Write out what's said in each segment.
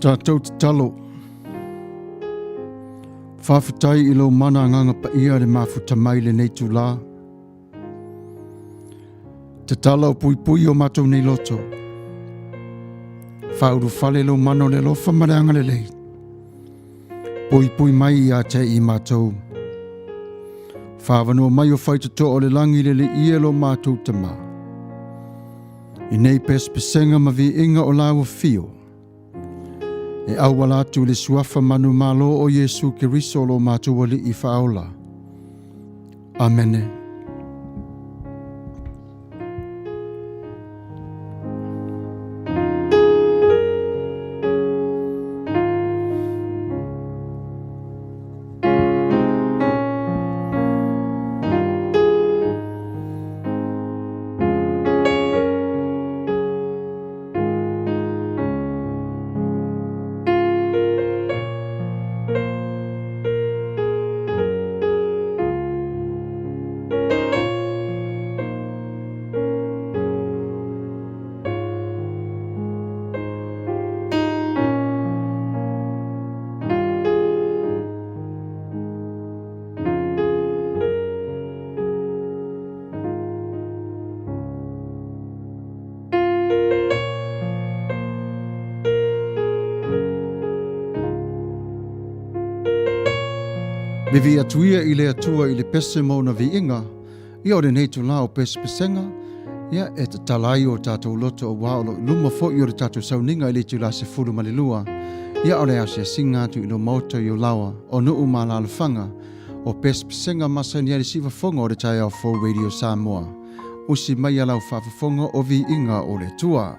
Tatou tatalo. Faafetai i lou mana agaga paia le mafuta mai lenei itulā. Tatala o puipui o matou nei loto. Faaulufale lou mana o le alofa ma le agalelei. Puipui mai ia te i matou. Faavanoa mai o faitotoa o le lagi le liia lo matou tama. I nei pesepesega ma viiga o lau afio, e auala atu i le suafa manumalo o Iesu Keriso lo matou Alii faaola. Amene. Vivi atu ia i le Atua i le pese ma ona viiga, ia o lenei itulā o pesepesega, ia e tatala ai o tatou loto auā o lo o i luma foi o le tatou sauniga i le itulā 12, ia o le asiasiga atu i lou maota i Olaoa, o nuu ma alaalafaga, o pesepesega masani ai le sivafoga o le taeao fou Radio Samoa. Usi mai a lau faafofoga o viiga o le Atua.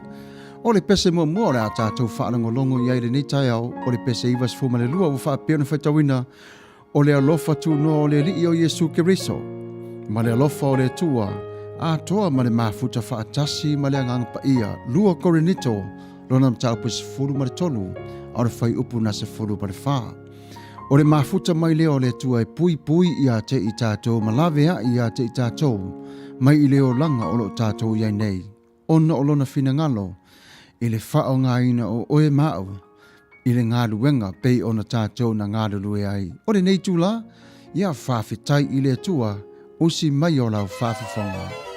O le pese muamua o le a tatou faalogologo i ai i lenei taeao, o le pese 92 ua faapea ona faitauina, O le alofa tunoa o le Alii o Iesu Keriso, ma le alofa o le Atua, atoa ma le mafuta faatasi ma le Agaga Paia, 2 Korinito, lona mataupu 13, a o le fuaiupu na 14. O le mafuta mai lea o le Atua e puipui ia te i tatou ma laveai ia te i tatou mai i le olaga o lo o tatou i ai nei, ona o Lona finagalo i le faaaogaina o oe ma au i le galuega pei ona tatou na galulue ai. O lenei itulā, ia faafetai i le Atua, usi mai o lau faafofoga.